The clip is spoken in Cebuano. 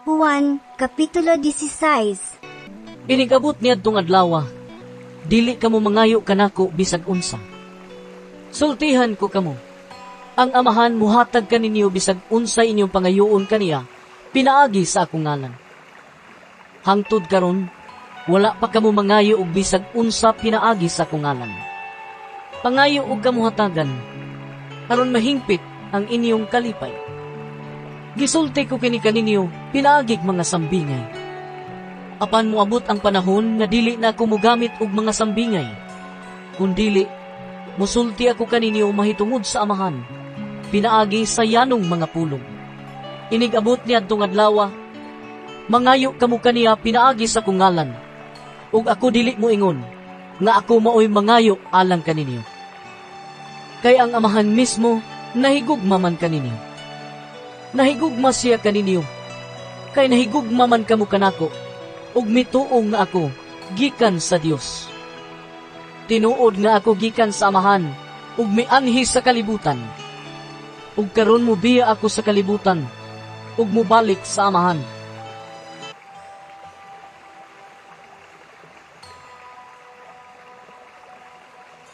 Juan, Kapitulo 16. Inigabot niadtong adlaw, dili kamo mangayo kanako bisag unsa. Sultihan ko kamo, ang Amahan muhatag kaninyo bisag unsa inyong pangayoon kaniya pinaagi sa akong ngalan. Hangtod karon, wala pa kamo mangayo og bisag unsa pinaagi sa akong ngalan. Pangayo og kamo hatagan, aron mahingpit ang inyong kalipay. Gisulti ko kini kaninyo pinaagig mga sambingay. Apan moabot ang panahon nga dili na ako mogamit og mga sambingay. Kundili, musulti ako kaninyo mahitungod sa Amahan, pinaagi sa yanong mga pulong. Inig-abot niadtong adlaw, mangayo kamo kaniya pinaagi sa akong ngalan, ug ako dili moingon nga ako maoy mangayo alang kaninyo. Kay ang Amahan mismo nahigugma man kaninyo. Nahigugma siya kaninyo, kay nahigugma man kamo kanako, ug mituo nga ako gikan sa Dios. Tinuod nga ako gikan sa Amahan ug mianhi sa kalibutan. Ug karon mobiya ako sa kalibutan ug mobalik sa Amahan.